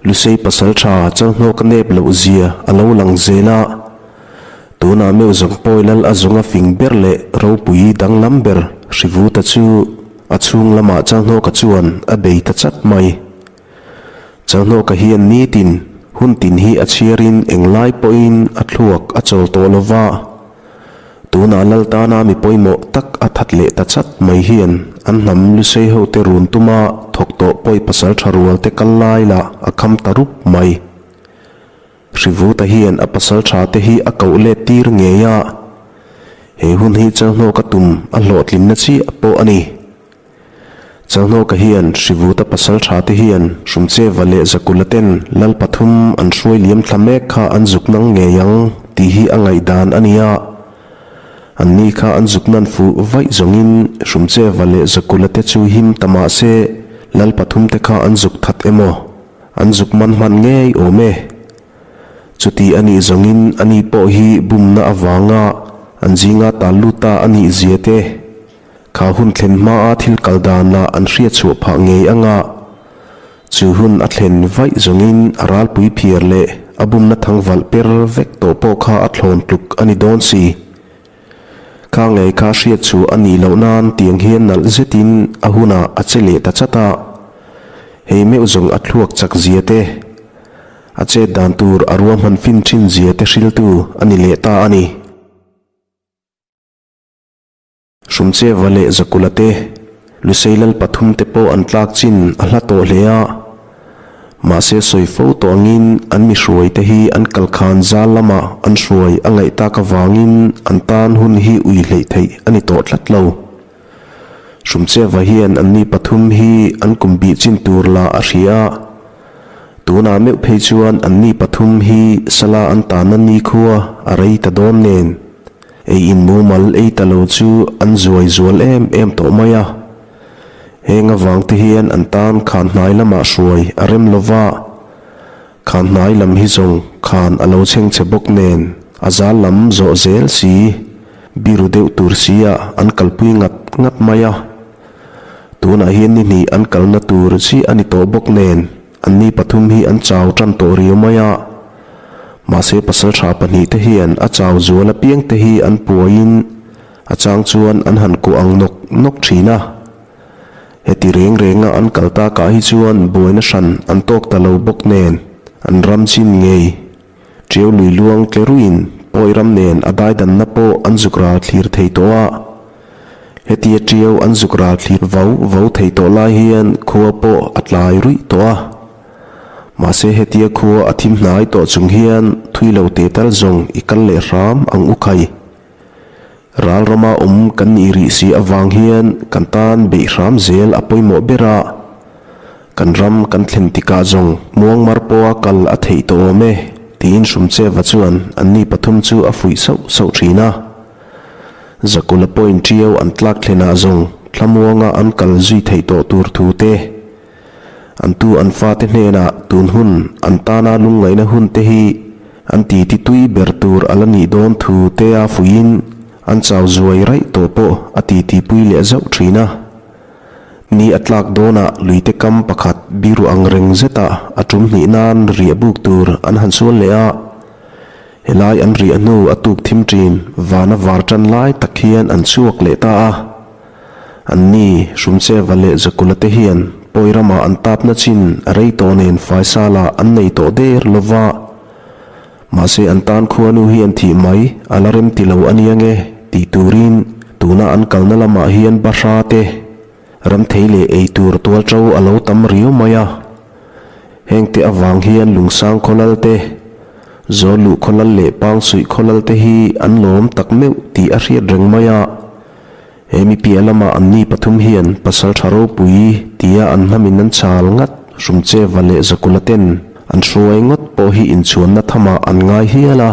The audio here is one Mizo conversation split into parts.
Lusei pasaltha Chalhnawka nep loh zia a lo lang zel a. Tunah meuh zawng pawi lal a zawng a fing ber leh ropui danglam ber Hrivuta chu a chhung lamah Chalhnawka chuan a bei ta chat mai. Chalhnawka hian nitin hun tin hi a chhiarin englai pawhin a thluak a chawl tawh lo va. Tunah lal tana mi pawimawh tak a that leh ta chat mai hian an hnam Lusei hote run tuma thawk tawh pawi pasal tha rual te kal lai lah a kham ta rup mai. Hrivuta hian a pasal tha te hi a koh let tir ngei a, he hun hi Chalhnawka tum a hlawhtlinna chiah pawh a ni. Chalhnawka hian Hrivuta pasal tha te hian Hrumcheva leh Zakula ten lal pathum an hruai liam thla mek kha an zuk nang ngei ang tih hi a ngaihdan a ni a. An ni kha an zuk nan fuh vaih zawngin Hrumcheva leh Zakula te chu him ta mah se lal pathum te kha an zuk that emaw an zuk man hman ngei awm e. Chuti a nih zawngin ani pawh hi bumna avanga an zinga tal lut ta a nih zia te Kha hun thlen hmaa thil kal danah an hriat chhuah phah ngei anga, chu hun a thlen vaih zawngin a ralpui phiar leh a bumna thangvalh per vek tawh pawh kha a thlawn tluk a ni dawn si. Kha ngei kha hriat chhuah a nih loh nan tiang hian nalh zetin a hunah a che leh ta chat a, hei meuh zawng a thluak chak zia te, a chet dan tur a ruahman fin thin zia te hriltu a ni leh ta a ni. Hrumcheva leh Zakula te, Lusei lal pathum te pawh an tlak chin a hla tawh hle a. Mahse sawi fo tawh angin an mi hruai te hi an kal khan zal lamah an hruai a ngaih tak avangin an tan hun hi ui hleih theih a ni tawh tlat lo. Hrumcheva hian an ni pathum hi an kum bih chin tur lah a hria a. Tunah meuh phei chuan an ni pathum hi sala an tanna nikhua a rei ta dawn nen. Ei in mumal ei ta lo chu an zuai zual em em tawh mai a. Heng avang te hian an tan khan hnai lamah hruai a rem lo va, khan hnai lam hi zawng khan a lo chheng chhe bawk nen a zal lam zawh zel si, biru deuh tur si ah an kalpui ngat ngat mai a. Tunah hian ni hnih an kalna tur chi a ni tawh bawk nen Anni pathum hi an chau tan tawh riau mai a, mahse pasaltha pahnihte hian a chau zual apiangte hi an puaiin a chang chuan an han kuah ang nawk nawk thin a. Heti reng renga an kal takah hi chuan buaina hran an tawk ta lo bawk nen an ram chin ngei Tiau lui luang tle ruiin pawi ram nen a daidanna pawh an zuk ral thlir thei tawh a. Hetia tiau an zuk ral thlir vau vau thei tawh lai hian khua pawh a tlai ruih tawh a. Mahse hetia khua a thim hnai tawh chung hian thui lo teh tal zawng i kal leh hram ang u khai. Ral rama awm kan nih rih si avang hian kan tan beih hram zel a pawimawh ber a. Kan ram kan thlen tikah zawng muangmar pawha kal a theih tawh awm e, tiin Hrumcheva chuan anni pathum chu a fuih sauh sauh thin a. Zakula pawhin ṭiau an tlak thlenah zawng thlamuanga an kal zui theih tawh tur thu te, an tu an fate hnenah tun hun an tana lungngaihna hun te hi an titi tui ber tur a la nih dawn thu te a fuihin an chau zuai raih tawh pawh a titi pui leh zauh thin a. Ni a tlak dawnah luite kam pakhat biru ang reng zetah a tum hnih nan riah buk tur an han sual leh a. Helai an riah hnu a tuk thim thin vana var tan lai tak hian an chhuak leh ta a. Anni, Hrumcheva leh Zakula te hian pawi ramah an tapna chin a rei tawh nen faisala an nei tawh der lo va. Mahse an tan khuanu hian thih mai a la rem ti lo a nia nge tih turin tuna an kalna lamah hian bahra te, ramthei leh eitur tual to a lo tam riau mai a. Hengte avang hian Lungsang khawlal te, Zawlluh khawlal leh Pangsuih khawlal te hi an lawm tak meuh tih a hriat reng mai a. He mi piah lamah anni pathum hian pasal tha ropui tia an hnamin an chal ngat Hrumcheva leh Zakula ten an hruai ngawt pawh hi inchhuanna thamah an ngai hial a.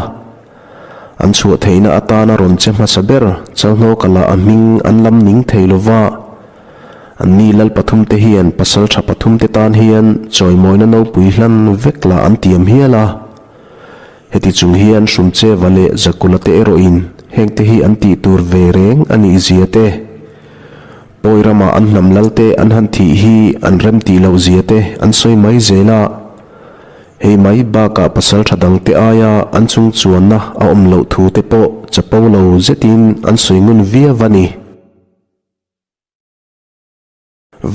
An chhuah theihna atana rawn che hmasa ber Chalhnawka lah a hming an lam ning thei lova. Anni lal pathum te hian pasal tha pathum te tan hian chawimawina nopui hlan vek lah an tiam hial a. Heti chung hian Hrumcheva leh Zakula te erawhin heng te hi an tih tur ve reng a nih zia te, pawi rama an hnam lal te an han thih hi an rem tih loh zia te an sawi mai zel a. Hei mai bakah pasaltha dangte aia an chung chuanna a awm loh thu te pawh chapo lo zetin an sawi ngun viau a ni.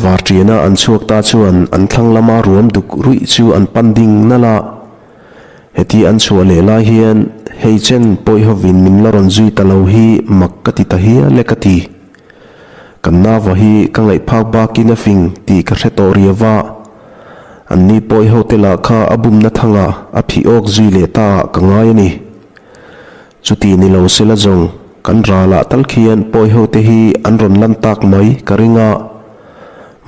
Varṭiana an chhuak ta chuan an thlang lama ruam duk ruih chu an pan ding nalh a. Heti an chhuah leh lai hian hei chen pawi hovin min la rawn zui ta lo hi mak ka ti ta hial e ka ti. Kan nava hi ka ngaih phak bakin a fing tih ka hre tawh riau va. Anni pawi hote lah kha a bumna thangah a phih awk zui leh ta ah ka ngai a ni. Chuti ni lo sela zawng, kan ralah tal khian pawi hote hi an rawn lan tak mai ka ring a.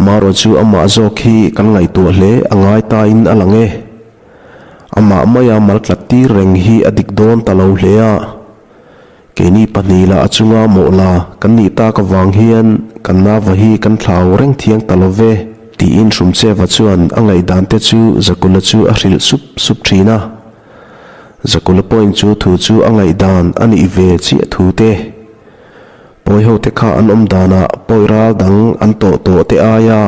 Marawh chu amah zawk hi kan ngaihtuah hle a ngai tain a lang e. Amah maia mal tlat tir reng hi a dik dawn ta lo hle a. Keini pahnihlah a chunga mawhla kan nih tak avang hian kan nava hi kan thlau reng thiang ta lo ve, tiin Hrumcheva chuan a ngaihdan te chu Zakula chu a hrilh sup sup thin a. Zakula point chu thu chu a ngaihdan a nih ve chiah thu te. Pawi ho te kha an awm danah pawi ral dang an tawh tawh te aia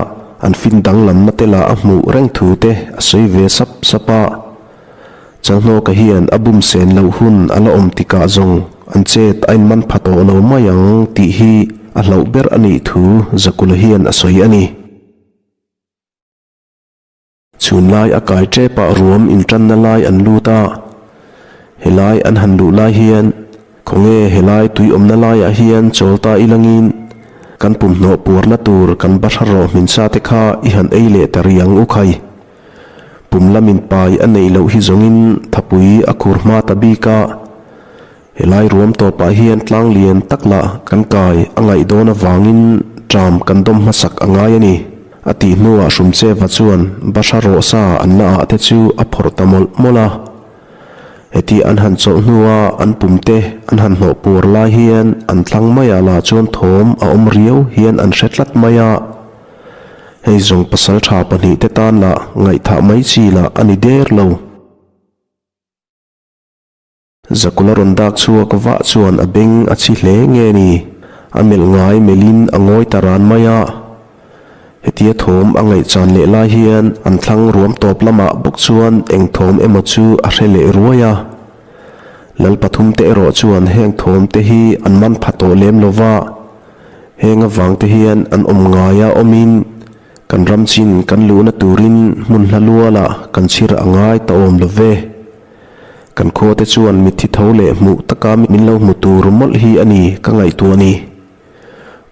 an fin danglamna te lah a hmuh reng thu te a sawi ve sap sap a. Chalhnawka hian a bum sen loh hun a la awm tikah zawng an chet a inman pha tawh lo mai ang tih hi a hlauh ber a nih thu Zakula hian a sawi a ni. Chhunlai a kai tepah ruam intanna lai an lut a, helai an han luh lai hian khawnge helai tui awmna laiah hian chawl ta ilangin kan pumhnawh puarna tur kan bahra rawh hminsa te kha i han ei leh ta rih ang u khai. Pum lamin pai a neih loh hi zawngin thapui a khur hma ta bik a. Helai ruam tawpah hian tlang lian tak lah kan kai a ngaih dawn avangin tram kan dawm hmasak a ngai a ni, a tih hnuah Hrumcheva chuan bahra rawhsa an la ah te chu a phawrh ta mawlh mawlh a. Heti an han chawlh hnua an pum te an han hnawh puar lai hian an thlang maiah lah chuan thawm a awm riau hian an hre tlat mai a. Hei zawng pasaltha pahnihte tan lah ngaihthah mai chi lah a ni der lo. Zakula rawn dak chhuak vah chuan a beng a chhi hle nge ni? A melh ngai melhin a ngawi ta ran mai a. Hetia thawm a ngaihchan leh lai hian an thlang ruam tawp lamah bawk chuan eng thawm emaw chu a hre leh ruai a. Lal pathumte erawh chuan heng thawmte hi an man pha tawh lem lo va, heng avangte hian an awm ngaia awmin kan ram chin kan luhna turin hmun hla lualah kan chhir a ngai ta awm lo ve. Kan khuate chuan mitthi tho leh hmuh taka min lo hmu tur mawlh hi a ni ka ngaihtuah ni.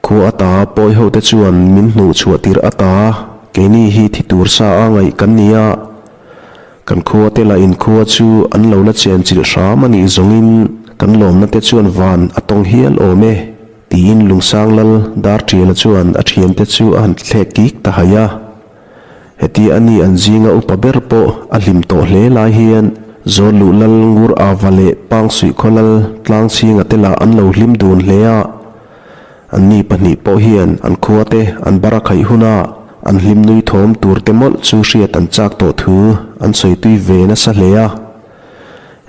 Khua ata pawi hote chuan min hnuh chhuah tirh ata keini hi thi tur sa a ngaih kan ni a. Kan khuate lah in khua chu an lo la chen chilh hram a nih zawngin kan lawmna te chuan van a tawng hial awm e tiin Lungsang Lal Darṭiala chuan a ṭhiante chu a han thlek kik ta haih a. Heti a ni an zinga upa ber pawh a hlim tawh hle lai hian Zawlluh Lal Ngur Ava leh Pangsuih khaw Lal Tlangchhinga te lah an lo hlim dun hle a. Anni pahnih pawh hian an khua te an bara khaih huna an hlim nui thawm tur te mawlh chu hriat an chak tawh thu an sawi tui ve nasa hle a.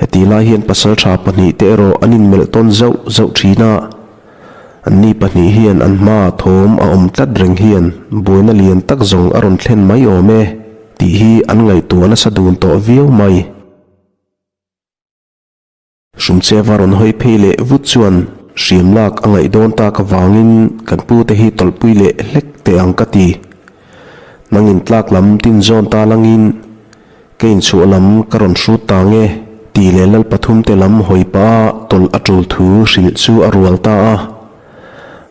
Heti lai hian pasaltha pahnih te erawh an inmelh tawn zauh zauh thin a. Anni pahnih hian an hmaah thawm a awm tlat reng hian buaina lian tak zawng a rawn thlen mai awm e tih hi an ngaihtuah nasa dun tawh viau mai. Hrumcheva rawn hawi phei leh vut chuan hriam lak a ngaih dawn tak avangin kan pute hi tawlhpui leh hlek teh ang ka ti. Nangin tlak lam tin zawn ta langin Ka inchhuah lam ka rawn hrut ta nge? tih leh lal pathumte lam hawi pah a tawlh a tul thu hrilh chu a rual ta a.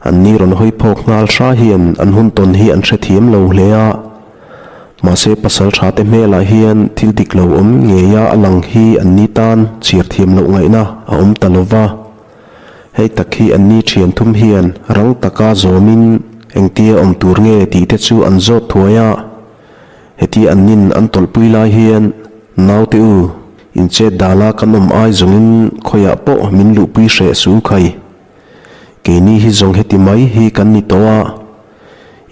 An ni rawn hawi phawk nghal hra hian an hun tawn hi an hrethiam lo hle a. Mahse pasal tha te hmelah hian thil dik lo awm ngeia a lang hi an ni tan chhiar thiam loh ngaihna a awm ta lo va. Hei tak hi an ni thian thum hian rang taka zawmin engtia awm tur nge tih te chu an zawt thuai a. Heti an nin an tawlhpui lai hian, Naute u, in chet dala kan awm ai zawngin khawiah pawh min luhpui hreh su khai. Keini hi zawng heti mai hi kan ni tawh a,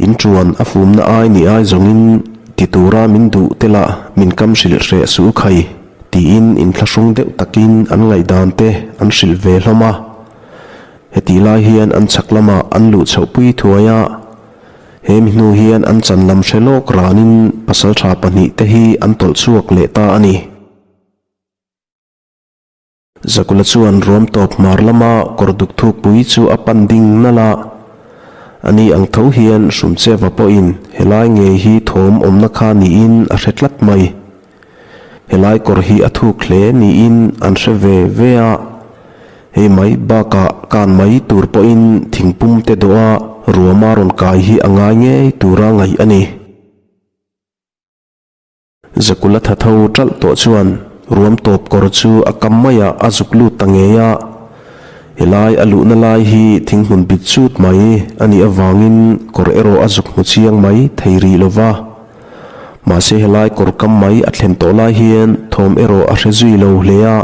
in tuan a fumna ai ni ai zawngin ti tura min duh te lah min kam hrilh hreh su khai, tiin inthlahrung deuh takin an ngaihdan te an hrilh ve hlawm a. Hetih lai hian an chhak lamah an luh chhohpui thuai a. He mi hnu hian an chan lam hre lawk ranin pasaltha pahnihte hi an tawlh chhuak leh ta a ni. Zakula chuan ruam tawp hmar lama kawr duk thukpui chu a pan ding nalh a. Ani ang tho hian Hrumcheva pawhin helai ngei hi thawm awmna kha niin a hre tlat mai. Helai kawr hi a thuk hle niin an hre ve ve a. Hei mai bakah kan mai tur pawhin thingpum te dawha ruama rawn kai hi a ngai ngei tura ngaih a ni. Zakula tha tho ṭalh tawh chuan ruam tawp kawr chu a kam maiah a zuk lut ta ngei a. Helai a luhna lai hi thinghmun bit chut mai a nih avangin kawr erawh a zuk hmu chiang mai thei rih lo va. Mahse helai kawr kam mai a thlen tawh lai hian thawm erawh a hre zui lo hle a.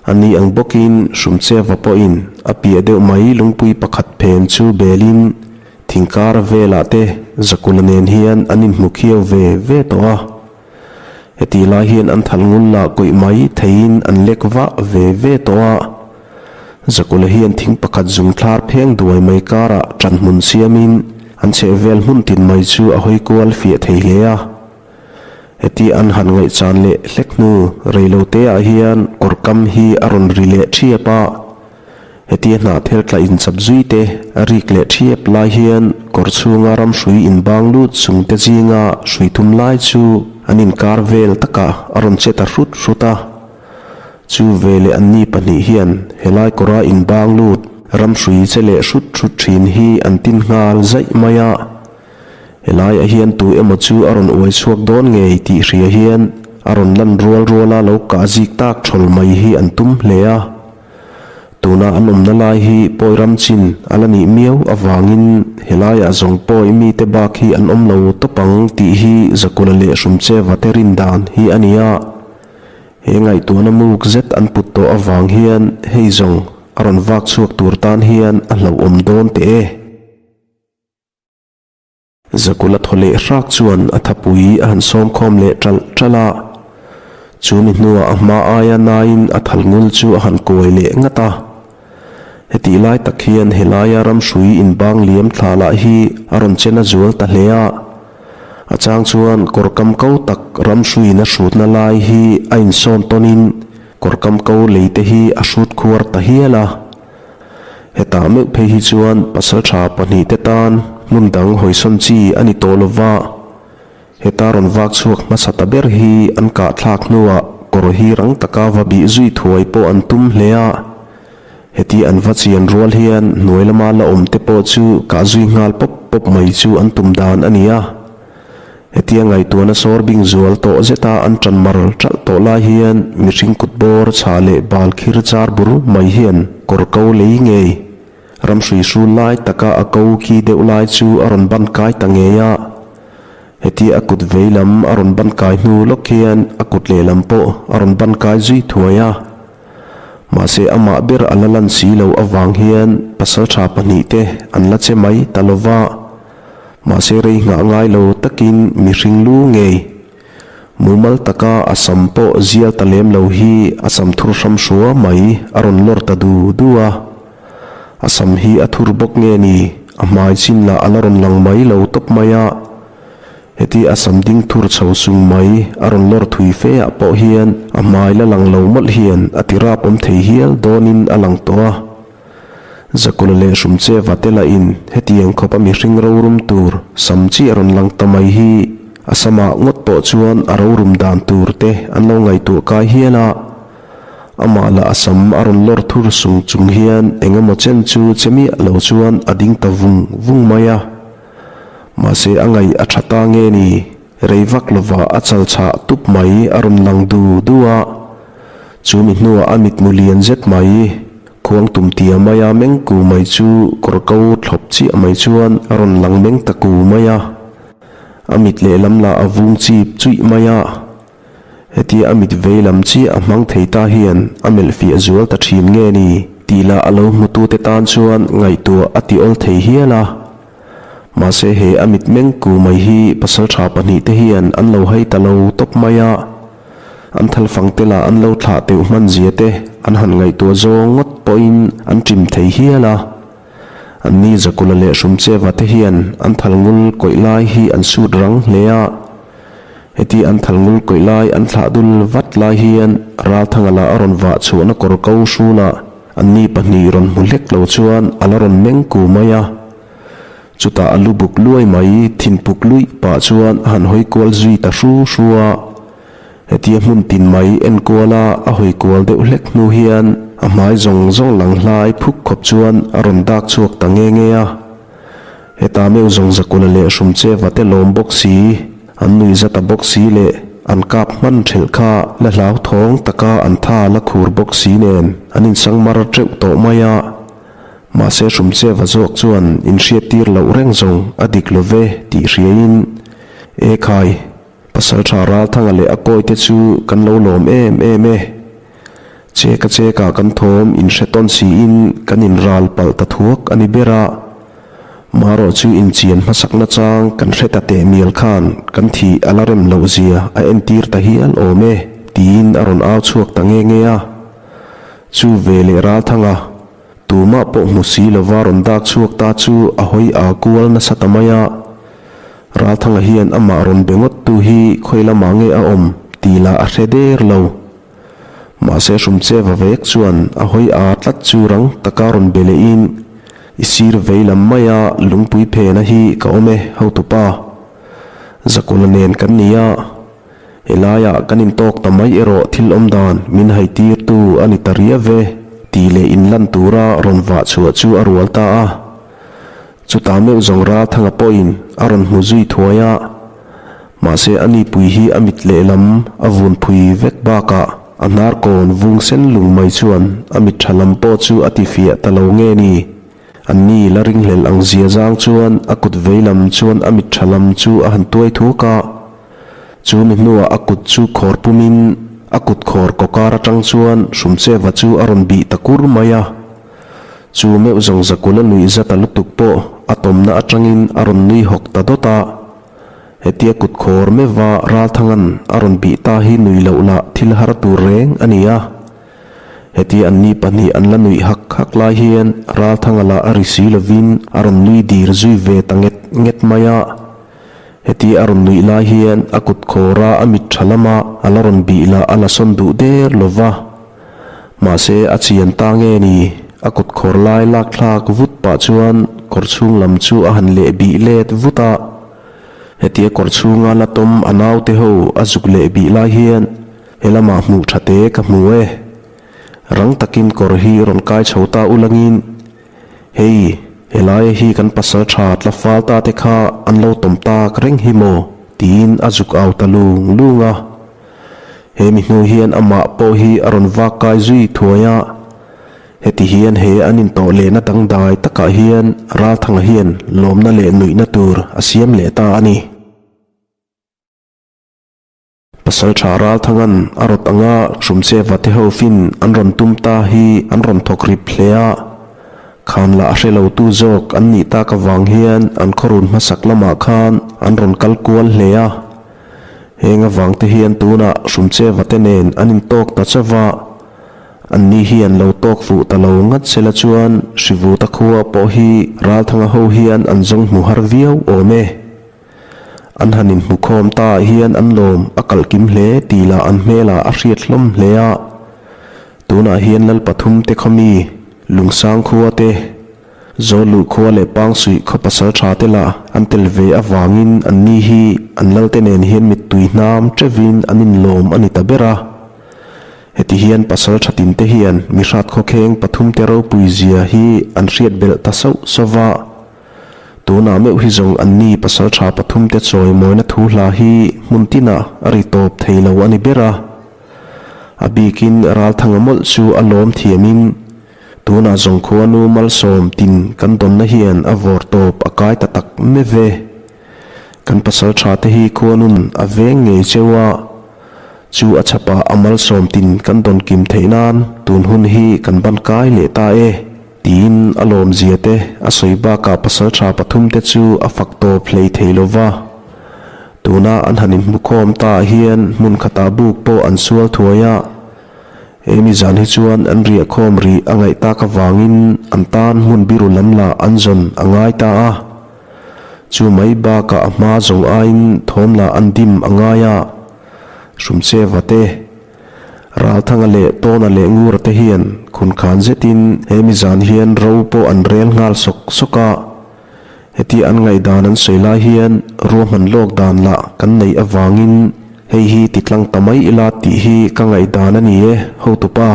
A ni ang bawkin Hrumcheva pawhin a piah deuh mai lungpui pakhat phen chu belin Thingkar velah te Zakula nen hian an inhmu khiau ve ve tawh a. Hetih lai hian an thal ngul lah kawih mai theiin an lek vah ve ve tawh a. Zakula hian thing pakhat zung thlar pheng duai mai karah ṭan hmun siamin an chhehvel hmun tin mai chu a hawi kual fiah thei hle a. Heti an han ngaihchan leh hlek hnu reilote ah hian kawrkam hi a rawn ri leh ṭhiap a. Hetia hnahthel tla inchap zui te a rik leh ṭhiap lai hian kawr chhunga ram hrui inbang lut chung te zinga hrui thum lai chu an inkar vel takah a rawn che ta hrut hrut a. Chu veleh anni pahnih hian helai kawra inbang lut ram hrui che leh hrut hrut ṭhin hi an tin nghal zaih mai a. Helaiah hian tu emaw chu a rawn uai chhuak dawn ngei tih hria hian a rawn lan rual ruala lo kah zik tak ṭhawl mai hi an tum hle a. Tuna an awmna lai hi pawi ram chin a la nih miau avangin helaiah zawng pawi mite bak hi an awm lo tawp ang tih hi Zakula leh Hrumcheva te rin dan hi a ni a. He ngaihtuahna muk zet an put tawh avang hian hei zawng a rawn vak chhuak tur tan hian a hlauhawm dawn teh e. Zakula thaw leh hrak chuan a thapui a han sawm khawm leh ṭalh ṭalh a. Chu mi hnuah a hma aia naiin a thal ngul chu a han kuai leh ngat a. Hetih lai tak hian helaia ramhrui inbang liam thla lah hi a rawn chen a zual ta hle a. A chang chuan kawr kam ko tak ramhruiin a hrutna lai hi a insawn tawnin kawr kam ko lei te hi a hrut khuar ta hial a. Hetah meuh phei hi chuan pasaltha pahnihte tan hmun dang hawisawn chi a ni tawh lo va, heta rawn vak chhuak hmasa ta ber hi an kah thlak hnuah kawr hi rang taka va bih zui thuai pawh an tum hle a. Heti an va chian rual hian hnuai lama la awm te pawh chu kah zui nghal pawp pawp mai chu an tum dan a ni a. Hetia ngaihtuahna sawr bing zual tawh zeta an ṭan mar ṭalh tawh lai hian mihring kut bawr chhah leh bal khir char bur mai hian kawr ko lei ngei ram hrui hrul lai taka a ko khi deuh lai chu a rawn ban kai ta ngei a. Hetia a kut vei lam a rawn ban kai hnu lawk hian a kut lehlam pawh a rawn ban kai zui thuai a. Mahse amah ber a la lan si lo avang hian pasalṭha pahnihte an la che mai ta lova. Mahse rei nghah ngai lo takin mihring lu ngei. Mumal taka a sam pawh zial ta lem lo hi a sam thur hram hrua mai a rawn lawr ta du du a. A sam hi a thur bawk nge ni, a hmai chin lah a la rawn lang mai lo tawp mai a. Heti a sam ding thur chho sung mai a rawn lawr thui fe ah pawh hian a hmai la lang lo mawlh hian a ti rap awm thei hial dawnin a lang tawh a. Zakula leh Hrumcheva te lahin hetiang khawpa mihring rorum tur sam chi a rawn lang ta mai hi a samah ngawt pawh chuan a rorum dan tur te an lo ngaihtuah kai hial a. Amah lah a sam a rawn lawr thur sung chung hian eng emaw chen chu che miah lo chuan a ding ta vung vung mai a. Mahse a ngaih a tha ta nge ni, rei vak lova a chal chhah tup mai a rawn lang du du a. Chu mi hnuah a mitmu lian zet mai, khuang tum tia maia meng ku mai chu kawr ko thlawp chiah mai chuan a rawn lang meng ta ku mai a. A mit lehlam lah a vung chip chuih mai a. Hetia a mit vei lam chiah a hmang thei ta hian a melh fiah zual ta thin nge ni tih lah a lo hmutute tan chuan ngaihtuah a ti awl thei hial a. Mahse he a mit meng ku mai hi pasaltha pahnihte hian an lo hai ta lo tawp mai a. An thalfang te lah an lo thlah teuh hman zia te an han ngaihtuah zawng ngawt pawhin an ṭim thei hial a. Anni Zakula leh Hrumcheva te hian an thal ngul kawih lai hi an sut rang hle a. Heti an thal ngul kawih lai an thlah dul vat lai hian Ralthanga lah a rawn vah chhuahna kawr ko hrulah anni pahnih rawn hmu hlek lo chuan a la rawn meng ku mai a. Chutah a lu buk luai mai thin puk luih pah chuan a han hawi kual zui ta hru hru a. Hetia hmun tin mai enkuala a hawi kual deuh hlek hnu hian a hmai zawng zawng lang hlai phuk khawp chuan a rawn dak chhuak ta nge nge a. Heta meuh zawng Zakula leh Hrumcheva te lawm bawk si, an nui za ta bawk si leh an kap hman thelh kha la hlauthawng taka an tha la khur bawk si nen an insang mar teuh tawh mai a. Mahse Hrumcheva zawk chuan inhriattir loh reng zawng a dik lo ve tih hriaiin, Ekhai! Pasalṭha Ralthanga leh a kawite chu kan lo lawm em em e. Cheka cheka kan thawm inhre tawn siin kan inral palh ta thuak a ni ber a. Marawh chu inchian hmasakna chang kan hre ta teh mial khan kan thih a la rem loh zia a entir ta hial awm e tiin a rawn au chhuak ta nge nge a. Chu ve leh Ralthanga tumah pawh hmu si lova rawn dak chhuak ta chu a hawi aa kual nasa ta mai a. Ralthanga hian amah rawn be ngawt tu hi khawi lamah nge a awm tih lah a hre der lo. Mahse Hrumcheva vek chuan a hawi aa tlat chu rang taka rawn be lehin, I sir vei lam maia lungpui phena hi ka awm e hotupa. Zakula nen kan ni a, helaiah kan intawk ta mai erawh thil awm dan min haitirtu a ni ta riau ve tih leh inlan tura rawn vah chhuah chu a rual ta a. Chutah meuh zawng Ralthanga pawhin a rawn hmu zui thuai a, mahse a nipui hi a mit lehlam a vun phui vek bakah a hnar kawn vung sen lung mai chuan a mit tha lam pawh chu a ti fiah ta lo nge ni? An ni la ringhlel ang zia zang chuan a kut veilam chuan a mit tha lam chu a han tuai thuk a, chu mi hnuah a kut chu khawr pumin a kut khawr kawkar atang chuan Hrumcheva chu a rawn bih ta kur mai a. Chu meuh zawng zakul a nuih zat a lutuk pawh a tawmna atangin a rawn nui hawk ta dawt a. Hetia kut khawr meuha Ralthanga'n a rawn bih ta hi nui loh lah thil har tur reng a ni a. Hetia anni pahnih an la nuih hak hak lai hian Ralthanga lah a ri si lovin a rawn nui dir zui ve ta nget nget mai a. Hetia a rawn nuih lai hian a kut khawra a mit tha lama a la rawn bih lah a la sawn duh der lova. Mahse a chian ta nge ni? A kut khawr lai lak thlak vut pah chuan kawr chhung lam chu a han leh bih let vut a. Hetia kawr chhunga la tawm a naute ho a zuk leh bih lai hian he lamah hmuh tha te ka hmu e. Rang takin kawr hi rawn kai chho ta ulangin hei helaia hi kan pasal tha tla fal ta te kha an lo tawm tak reng hi maw tiin a zuk au ta lung lung a. He mi hnu hian amah pawh hi a rawn vak kai zui thuai a, heti hian he an intawh lehna dangdai takah hian Ralthanga hian lawmna leh nuihna tur a siam leh ta a ni. Pasalṭha Ralthanga'n a rawt anga Hrumcheva te ho fin an rawn tum ta hi an rawn thawk rip hle a, khan lah a hre lotu zawk an nih tak avang hian an khawrun hmasak lamah khan an rawn kal kual hle a. Heng avang te hian tunah Hrumcheva te nen an intawk ta chauh va, anni hian lo tawk fuh ta lo ngat sela chuan Hrivuta khua pawh hi Ralthanga ho hian an zawng hmu har viau awm e. An han inhmu khawm ta ah hian an lawm a kalh kim hle tih lah an hmelah a hriat hlawm hle a. Tunah hian Lal pathum te khawmi Lungsang khua te, Zawlluh khua leh Pangsuih khaw pasal tha te lah an tel ve avangin anni hi an lalte nen hian mittui hnam teuhin an inlawm a ni ta ber a. Heti hian pasal tha tin te hian mihrat khawkheng pathum te ropui zia hi an hriat belh ta sauh sauh va. Tunah meuh hi zawng anni pasal tha pathum te chawimawina thu hla hi hmun tinah a ri tawp thei lo a ni ber a. A bikin Ralthanga mawlh chu a lawm thiamin Tunah zawng khuanu malsawm tin kan dawnna hian a vawr tawp a kai ta tak meuh ve. Kan pasal tha te hi khuanun a veng ngei cheu a, chu a chhapah a malsawm tin kan dawn kim theih nan tun hun hi kan ban kai leh ta e, tiin a lawmzia te a sawi bakah pasal tha pathum te chu a fak tawp hlei thei lo va. Tuna an han inhmukhawm ta ah hian hmun khatah buk pawh an sual thuai a. He mi zan hi chuan an riah khawm rih a ngaih tak avangin an tan hmun biru lam lah an zawn a ngai ta a. Chu mai bakah a hma zawng aiin thawm lah an dim a ngai a. Hrumcheva te, Ralthanga leh Tawna leh Ngura te hian khunkhan zetin he mi zan hian ro pawh an rel nghal sawk sawk a. Heti an ngaihdan an sawi lai hian ruahman lawk dan lah kan neih avangin hei hi ti tlang ta mai ila tih hi ka ngaihdan a ni e, hotupa.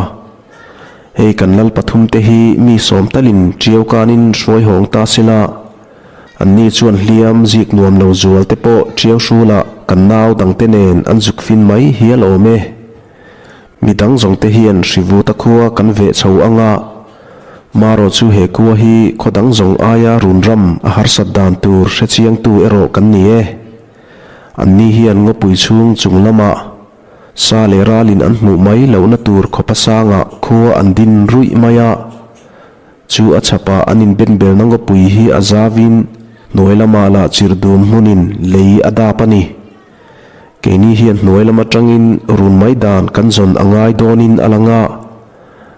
Hei kan lal pathum te hi mi sawm talin ṭiau kanin hruai hawng ta sela, anni chuan hliam zik nuam lo zual te pawh ṭiau hrulah kan nau dangte nen an zuk fin mai hial awm e. Mi dang zawng te hian Hrivuta khua kan veh chho ang a, marawh chu he khua hi khaw dang zawng aia run ram a harsat dan tur hre chiangtu erawh kan ni e. Anni hian ngawpui chhung chung lamah sa leh ralin an hmuh mai lohna tur khawpa sangah khua an din ruih mai a, chu a chhapah an inbenbelna ngawpui hi a zavin hnuai lamah lah chirdum hmunin lei a dap a ni. Keini hian hnuai lam atangin run mai dan kan zawn a ngai dawnin a lang a,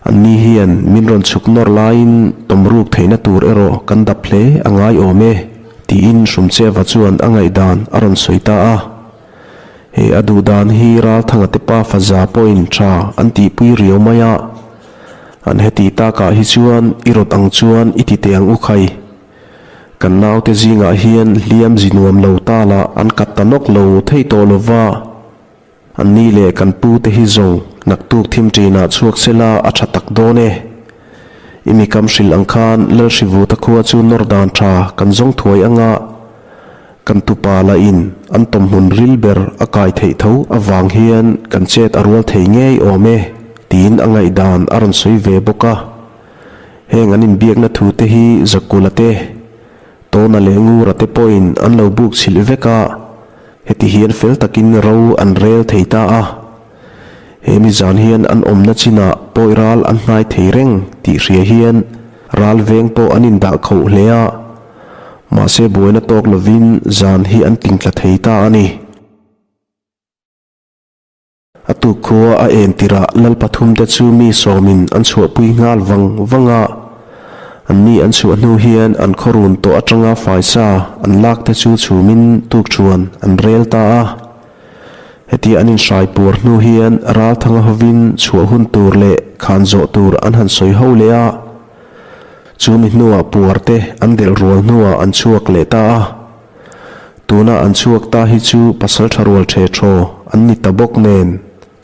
anni hian min rawn chhuk nawr laiin tawm ruk theihna tur erawh kan dap hle a ngai awm e, tiin Hrumcheva chuan a ngaihdan a rawn sawi ta a. He a duh dan hi Ralthanga te pa Faza pawhin tha an tihpui riau mai a, an heti takah hi chuan i rawt ang chuan i ti teh ang u khai. Kan naute zingah hian hliam zi nuam lo ta lah an kat ta nawk lo thei tawh lo va, an ni leh kan pu te hi zawng naktuk thim ṭinah chhuak sela a ṭha tak dawn e. I mi kam hrilh ang khan Lalhrivuta khua chu nawr dan ṭha kan zawng thuai anga kan tupa lahin an tawmhmun ril ber a kai theih tho avang hian kan chet a rual thei ngei awm e, tiin a ngaihdan a rawn sawi ve bawk a. Heng an inbiakna thute hi Zakula te, Tawna leh Ngura te pawhin an lo buk chhilh vek a, heti hian fel takin ro an rel thei ta a. He mi zan hian an awmna chinah pawi ral an hnai thei reng tih hria hian ral veng pawh an indah khoh hle a, mahse buaina tawk lovin zan hi an tingtla thei ta a ni. A tuk khua a en tirah lal pathumte chu mi sawmin an chhuahpui nghal vang vang a. Anni an chhuah hnu hian an khaw run tawh atanga faisa an lak te chu chhumin tukṭhuan an rel ta a. Hetia an inhrai puar hnu hian Ralthanga hovin chhuah hun tur leh khan zawh tur an han sawi ho leh a. Chu mi hnuah puar te an delh rual hnuah an chhuak leh ta a. Tuna an chhuak ta hi chu pasal tha rual the thaw an ni ta bawk nen,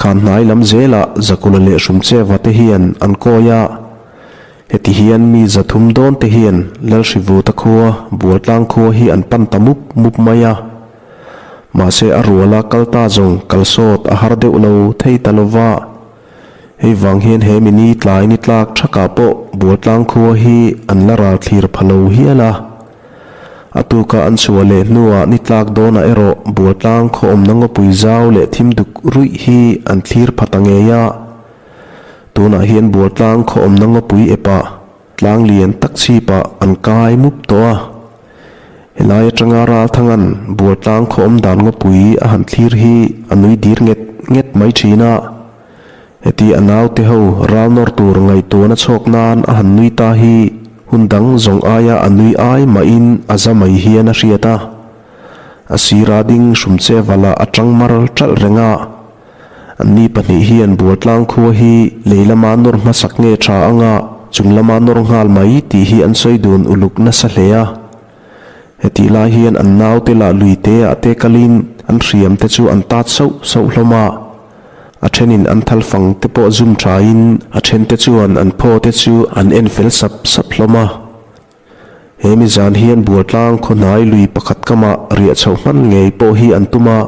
khan hnai lam zelah Zakula leh Hrumcheva te hian an kawi a. Heti hian mi 300 dawn te hian Lalhrivuta khua, Bualtlang khua hi an pan ta mup mup mai a. Mahse a ruala kal ta zawng kal sawt a har deuh lo thei ta lova. Hei vang hian he mi ni tlai ni tlak thakah pawh Bualtlang khua hi an la ral thlir pha lo hial a. A tuka an chhuah leh hnuah ni tlak dawnah erawh Bualtlang khaw awmna ngawpui zau leh thim duk ruih hi an thlir pha ta ngei a. Tunah hian Bualtlang khaw awmna ngawpui epah tlang lian tak chhipah an kai mup tawh a. Helai atanga Ralthanga'n Bualtlang khaw awm dan ngawpui a han thlir hi a nui dir nget nget mai thin a. Heti a naute ho ral nawr tur ngaihtuahna chhawk nan a han nui ta hi hun dang zawng aia a nui ai mahin a za mai hian a hriat a. A sira ding hrumche vala a tang mar ṭalh reng a. Anni pahnih hian Bualtlang khua hi lei lama nawr hmasak nge ṭha anga chung lama nawr nghal mai tih hi an sawi dun uluk nasa hle a. Hetih lai hian an naute lah lui te ah te kalin an hriam te chu an tat sauh sauh hlawm a. A thenin an thal fang te pawh zum thain a then te chuan an phaw te chu an en fel sap sap hlawm a. He mi zan hian Bualtlang khaw hnai lui pakhat kamah riah chhoh hman ngei pawh hi an tum a.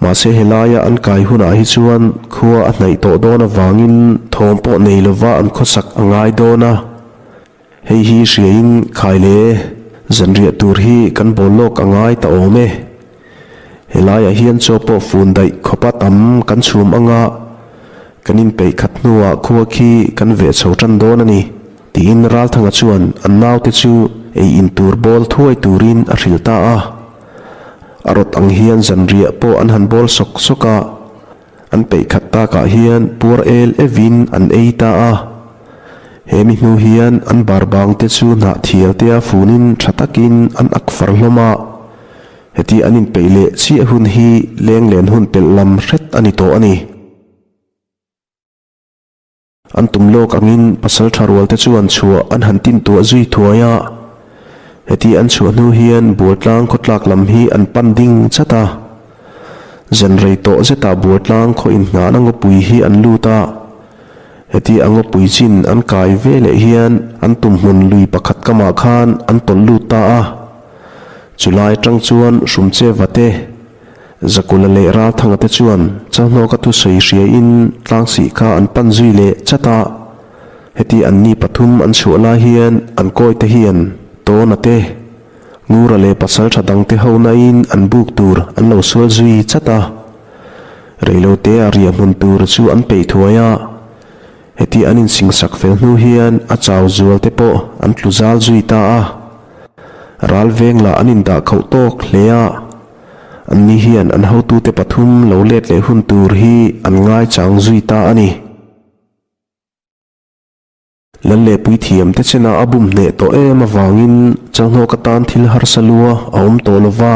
Mahse helaia an kai hunah hi chuan khua a hnaih tawh dawn avangin thawm pawh nei lova an khawsak a ngai dawn a. Hei hi hriain khai le, zanriah tur hi kan bawl lawk a ngai ta awm e. Helaiah hian chaw pawh fun daih khawpa tam kan chhum anga kan inpeih khat hnuah khua khi kan veh chho tan dawn a ni, tiin Ralthanga chuan an naute chu ei in tur bawl thuai turin a hrilh ta a. A rawt ang hian zanriah pawh an han bawl sawk sawk a, an peih khat ta. takah hian puar el evin an ei ta a. He mi hnu hian an bar bang te chu hnah thial te a funin tha takin an ak far hlawm a. Heti an inpeih leh chiah hun hi lenglen hun pelh lam hret a ni tawh a ni. An tum lawk angin pasal tha rual te chuan chhuah an han tin tuah zui thuai a. Heti an chhuah hnu hian Bualtlang khawtlak lam hi an pan ding chat a. Zan rei tawh zetah Bualtlang khaw inhnahna ngawpui hi an lut a. Heti a ngawpui chin an kai ve leh hian an tum hmun lui pakhat kamah khan an tawlh lut ta a. Chulai atang chuan Hrumcheva te, Zakula leh Ralthanga te chuan Chalhnawka thusawi hriain tlangsih kha an pan zui leh chat a. Heti anni pathum an chhuah lai hian an kawite hian Tawna te, Ngura leh pasaltha dangte ho nain an buk tur an lo sual zui chat a. Reilotea riah hmun tur chu an peih thuai a. Heti an insingsak fel hnu hian a chau zual te pawh an tlu zal zui ta a. Ral veng lah an indah khauh tawk hle a. Anni hian an hotute pathum lo let leh hun tur hi an ngaichang zui ta a ni. Lal leh puithiam te chena a bum hneh tawh em avangin Chalhnawk atan thil harsa lua a awm tawh lo va.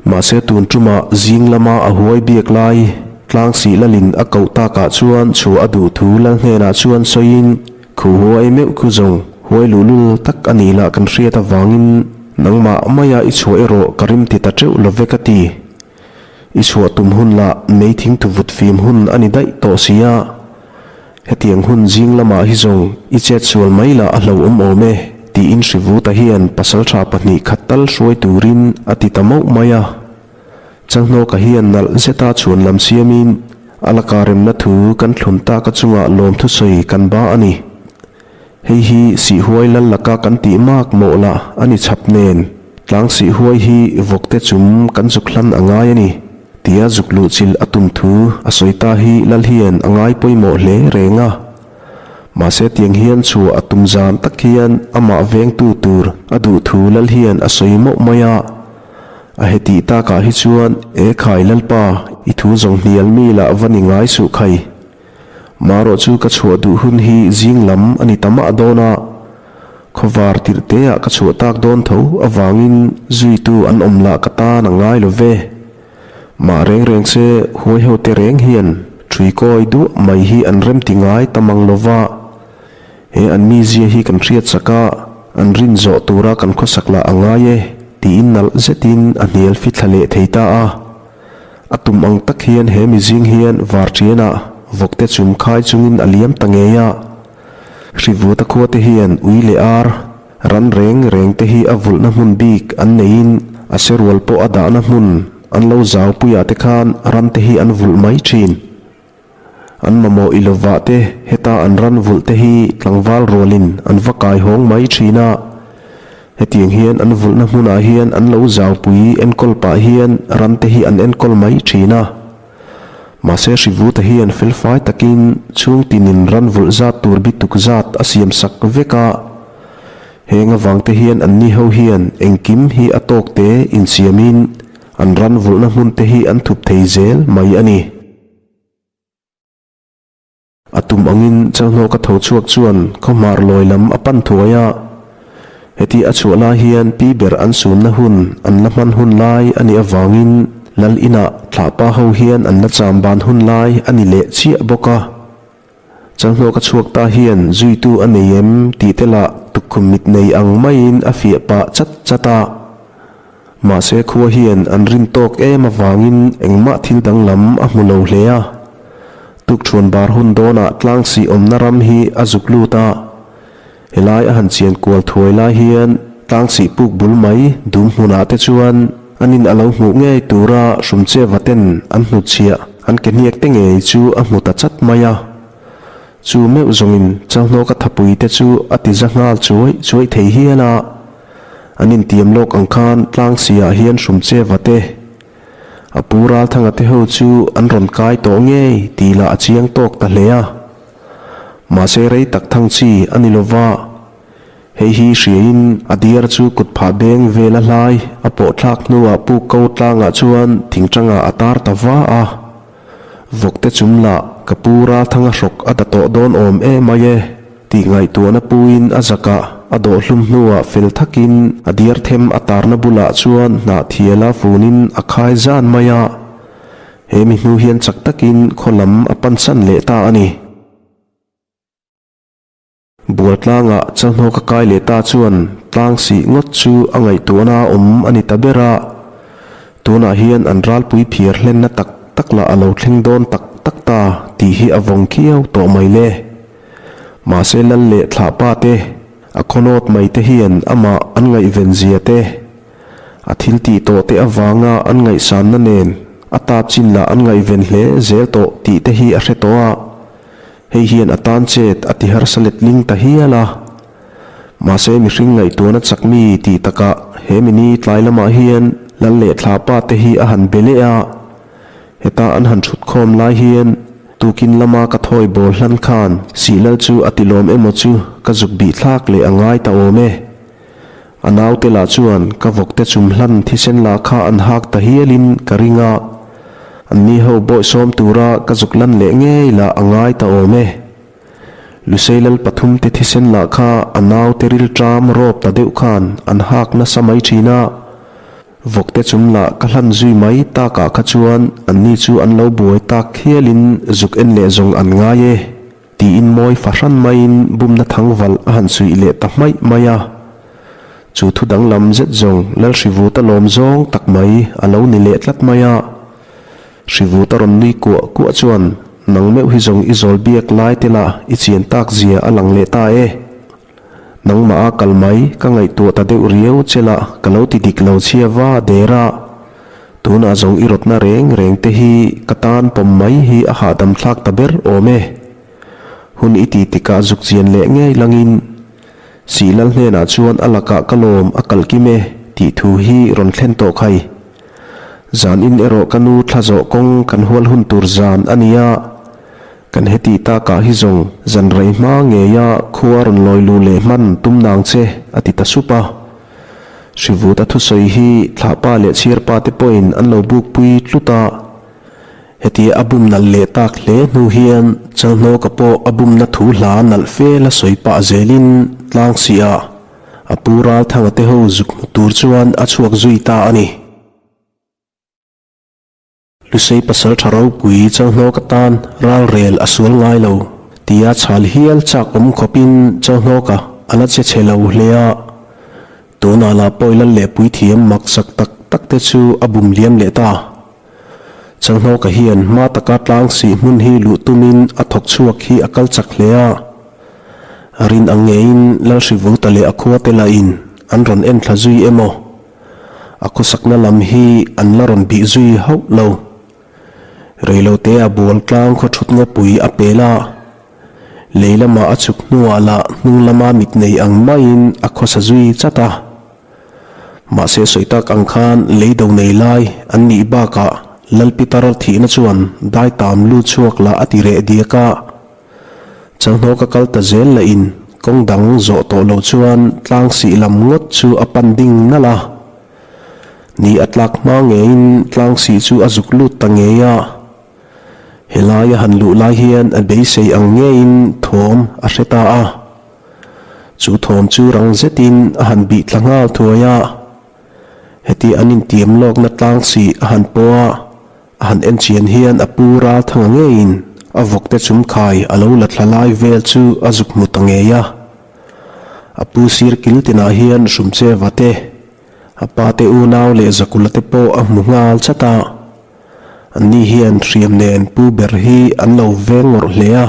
Mahse tun tumah zing lama a huai biak lai tlang sih lalin a koh takah chuan chhuah a duh thu lal hnenah chuan sawiin khu huai meuh khu zawng huai luhlul tak a nih lah kan hriat avangin nangmah maia i chhuah erawh ka rim ti ta teuh lo ve ka ti. I chhuah tum hun lah mei thing tuvut fim hun a ni daih tawh si a. Hetiang hun zing lamah hi zawng i chet sual mai lah a hlauhawm awm e, tiin Hrivuta hian pasaltha pahnih khat tal hruai turin a ti ta mauh mai a. Chalhnawka hian nalh zeta chhuan lam siamin a laka remna thu kan thlun taka chungah lawmthu sawi kan ba a ni. Hei hi Sihhuai lal laka kan tih mak mawh lah a ni chhap nen, tlang Sihhuai hi vawkte chum kan zuk hlan a ngai a ni. Tia zuk luh chilh a tum thu a sawi ta hi lal hian a ngai pawimawh hle reng a. Mahse tiang hian chhuah a tum zan tak hian amah vengtu tur a duh thu lal hian a sawi mauh mai a. A hetih takah hi chuan E khai Lalpa, i thu zawng hnial mi lah va ni ngai suh khai. Marawh chu ka chhuah duh hun hi zing lam a ni ta mah dawn a, khawvar tirh te ah ka chhuah tak dawn tho avangin zuitu an awm lah ka tan a ngai lo ve. Mah reng reng se huai ho te reng hian ṭhui kawi duah mai hi an rem ti ngai ta mang lo va, he an mizia hi kan hriat chak a, an rin zawh tura kan khawsak lah a ngai e tiin nalh zetin a hnial fithla leh thei ta a. A tum ang tak hian he mizing hian varṭianah vawkte chum khai chungin a liam ta ngei a. Hrivuta khuate hian ui leh ar, ran reng reng te hi a vulhna hmun bik an neiin a serual pawh a dahna hmun an lo zau puiah te khan ran te hi an vulh mai thin. An mamawh i lovah te heta an ran vulh te hi tlangval rualin an va kai hawng mai thin a. Hetiang hian an vulhna hmunah hian an lo zaupui enkawl pah hian ran te hi an enkawl mai thin a. Mahse Hrivuta hian felfai takin chhung tinin ran vulh zat tur bituk zat a siam sak vek a. Heng avang te hian anni ho hian engkim hi a tawk te insiamin an ran vulhna hmun te hi an thup thei zel mai a ni. A tum angin Chalhnawka tho chhuak chuan khawhmar lawi lam a pan thuai a. Heti a chhuah lai hian pi ber an sunna hun an la hman hun lai a nih avangin Lal inah thlahpa ho hian an la cham ban hun lai a ni leh chiah bawk a. Chalhnawka chhuak ta hian zuitu a nei em tih te lah tukkhum mit nei ang maiin a fiah pah chat chat a. Mahse khua hian an rin tawk em avangin engmah thil danglam a hmu lo hle a. Tukṭhuan bar hun dawnah tlangsih awmna ram hi a zuk lut a. Helai a han chian kual thuai lai hian tlangsih puk bul mai dum hmunah te chuan an in a lo hmuh ngei tura hrumcheva ten an hnutchhiah an ke hniak te ngei chu a hmu ta chat mai a. Chu meuh zawngin Chalhnawka thapui te chu a ti za nghal chuai chuai thei hial a. An intiam lawk ang khan tlang siah hian Hrumcheva te, a pu Ralthanga te ho chu an rawn kai tawh ngei tih lah a chiang tawk ta hle a. Mahse rei tak thang chi a ni lova, hei hi hriain a diar chu kut phah beng vel a hlai a pawh thlak hnuah puk ko tlangah chuan thingtangah a tar ta va a. Vawkte chum lah ka pu Ralthanga hrawk a da tawh dawn awm em mai e tih ngaihtuahna puin a zakah a dawh hlum hnuah fel thakin a diar them a tarna bulah chuan hnah thiala funin a khai zan mai a. He mi hnu hian chak takin khaw lam a pansan leh ta a ni. Bualtlangah Chalhnawk a kai leh ta chuan tlang sih ngawt chu a ngaihtuahna a awm a ni ta ber a. Tunah hian an ralpui phiar hlenna tak tak lah a lo thleng dawn tak tak ta tih hi a vawng khiau tawh mai le. Mahse lal leh thlahpa te, a khawnawt mai te hian amah an ngaihven zia te, a thil tih tawh te avanga an ngaihsanna nen a tap chin lah an ngaihven hle zel tawh tih te hi a hre tawh a. Hei hian a tan chet a ti harsa letling ta hial a. Mahse mihring ngaihtuahna chak mi tih takah he mini tlai lamah hian lal leh thla pa te hi a han be leh a. Heta an han thut khawm lai hian tukin lama ka thawi bawl hlan khan sihlal chu a ti lawm emaw chu ka zuk bih thlak leh a ngai ta awm e. A naute lah chuan ka vawkte chum hlan thisen lah kha an hak ta hialin ka ring a, anni ho bawihsawm tura ka zuk lan leh ngei lah a ngai ta awm e. Lusei lal pathumte thisen lah kha a naute rilṭam rawp ta deuh khan an hak nasa mai ṭhin a, vawkte chum lah ka hlan zui mai takah kha chuan anni chu an lo buai tak hialin zuk en leh zawng an ngai e. Tiin mawi fahran maiin bumna thangvalh a han suih leh ta hmaih mai a. Chu thu danglam zet zawng Lalhrivuta lawm zawng tak mai a lo ni leh tlat mai a. Hrivuta rawn nui kuah kuah chuan nang meuh hi zawng i zawl biak lai te lah i chian tak zia a lang leh ta e. Nangmah a kal mai ka ngaihtuah ta deuh riau che lah ka lo ti dik lo chhia va der a. Tunah zawng i rawtna reng reng te hi ka tan pawm mai hi a hahdam thlak ta ber awm e. Hun i ti tikah zuk chian leh ngei langin Sihlal hnenah chuan a lakah ka lawm a kalh kim e tih thu hi rawn thlen tawh khai. Zan in erawh ka nu thla zawh kawng kan hual hun tur zan a nia. Kan heti takah hi zawng zan rei hma ngeia khua rawn lawi luh leh hman tum nang che a ti ta sup a. Hrivuta thusawi hi thlahpa leh chhiarpa te pawhin an lo bukpui tlut a. Hetia a bum nalh leh tak hle hnu hian Chalhnawka pawh a bumna thu hla nalh fel a sawi pah zelin tlang siah a pu Ralthanga te ho zuk hmu tur chuan a chhuak zui ta a ni. Lusei pasal tha ropui Chalhnawk atan ralrel a sual ngai lo tia chhal hial chak awm khawpin Chalhnawka a la che chhe lo hle a. Tunah lah pawi lal leh puithiam mak sak tak tak te chu a bum liam leh ta. Chalhnawka hian hma taka tlang sih hmun hi luh tumin a thawk chhuak hi a kal chak hle a. A rin ang ngeiin Lalhrivuta leh a khuate lahin an rawn enthla zui emaw? A khawsakna lam hi an la rawn bih zui hauh lo. Reilote a bual tlang khaw thut ngawpui a pel a, lei lama a chhuk hnuah lah hnung lama mit nei ang maiin a khawsa zui chat a. Mahse sawi tak ang khan lei do nei lai an nih bakah Lalpitar thihna chuan daitam lut chhuak lah a ti reh diak a. Changhnawk a kal ta zel lah in kawng dang zawh tawh lo chuan tlang sih lam ngawt chu a pan ding nalh a. Ni a tlak hma ngeiin tlang sih chu a zuk lut ta ngei a. Helai a han luh lai hian a beisei ang ngeiin thawm a hre ta a. Chu thawm chu rang zetin a han bih tla nghal thuai a. Heti an intiam lawkna tlang sih a han pawh a. A han en chian hian a pu ral thanga ngeiin a vawkte chum khai a lo la thla lai vel chu a zuk hmu ta ngei a. A pu sir kil tinah hian Hrumcheva te, a pa te unau leh Zakula te pawh a hmu nghal chat a. Anni hian hriam nen pu ber hi an lo veng ngawrh hle a.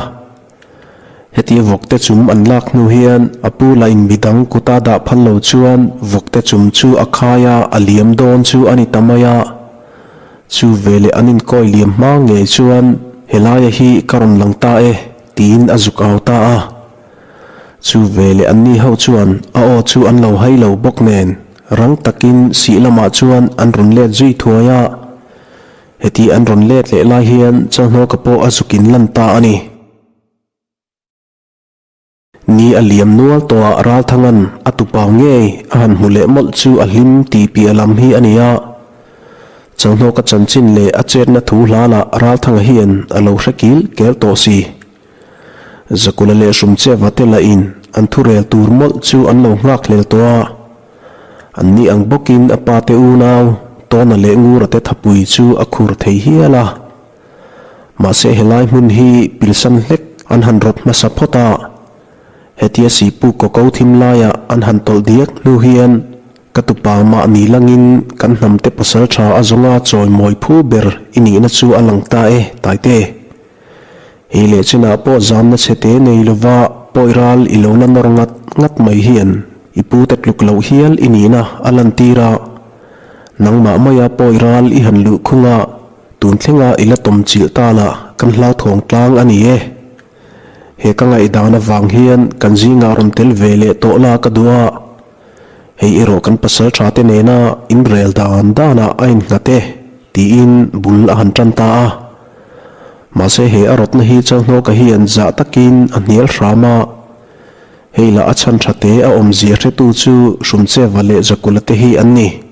Hetia vawkte chum an lak hnu hian a pu lah in midang kuta dah phal lo chuan vawkte chum chu a khai a, a liam dawn chu a ni ta mai a. Chu veleh an inkawi liam hma ngei chuan helaia hi ka rawn lang ta e tiin a zuk au ta a. Chu veleh anni ho chuan a aw chu an lo hai lo bawk nen rang takin sih lamah chuan an rawn let zui thuai a. Heti an rawn let leh lai hian Chalhnawka pawh a zuk in lan ta a ni. Ni a liam nual tawh ah Ralthanga'n a tupau ngei a han hmu leh mawlh chu a hlim tih piah lam hi a ni a. Changhnawka chanchin leh a chetna thu hla lah Ralthanga hian a lo hre kil kel tawh si. Zakula leh Hrumcheva te lahin an thurel tur mawlh chu an lo nghak hlel tawh a. An ni ang bawkin a pa te unau Tawna leh Ngura te thapui chu a khur thei hial a. Mahse helai hmun hi pilsan hlek an han rawt hmasa phawt a. Hetia Sipu kaw ko thim laia an han tawlh diak hnu hian ka tupa mahni langin kan hnamte pasal tha a zawnga chawimawi phu ber i nihna chu a lang ta e, Taite. Hei leh chinah pawh zamna chhete nei lova pawi ral i lo la nawr ngat ngat mai hian i pute tluk loh hial i nihna a lantir a. Nangmah maia pawi ral i han luh khung a, tun thlenga i la tawm chilh ta lah kan hlauthawng tlang a ni e. He ka ngaihdan avang hian kan zingah rawn tel ve leh tawh la ka duh a, hei erawh kan pasal tha te nena inrel dan danah a innghat e tiin bul a han tan ta a. Mahse he a rawtna hi Chalhnawka hian zah takin a hnial hram a, hei lah a chhan tha te a awmzia hretu chu Hrumcheva leh Zakula te hi an ni.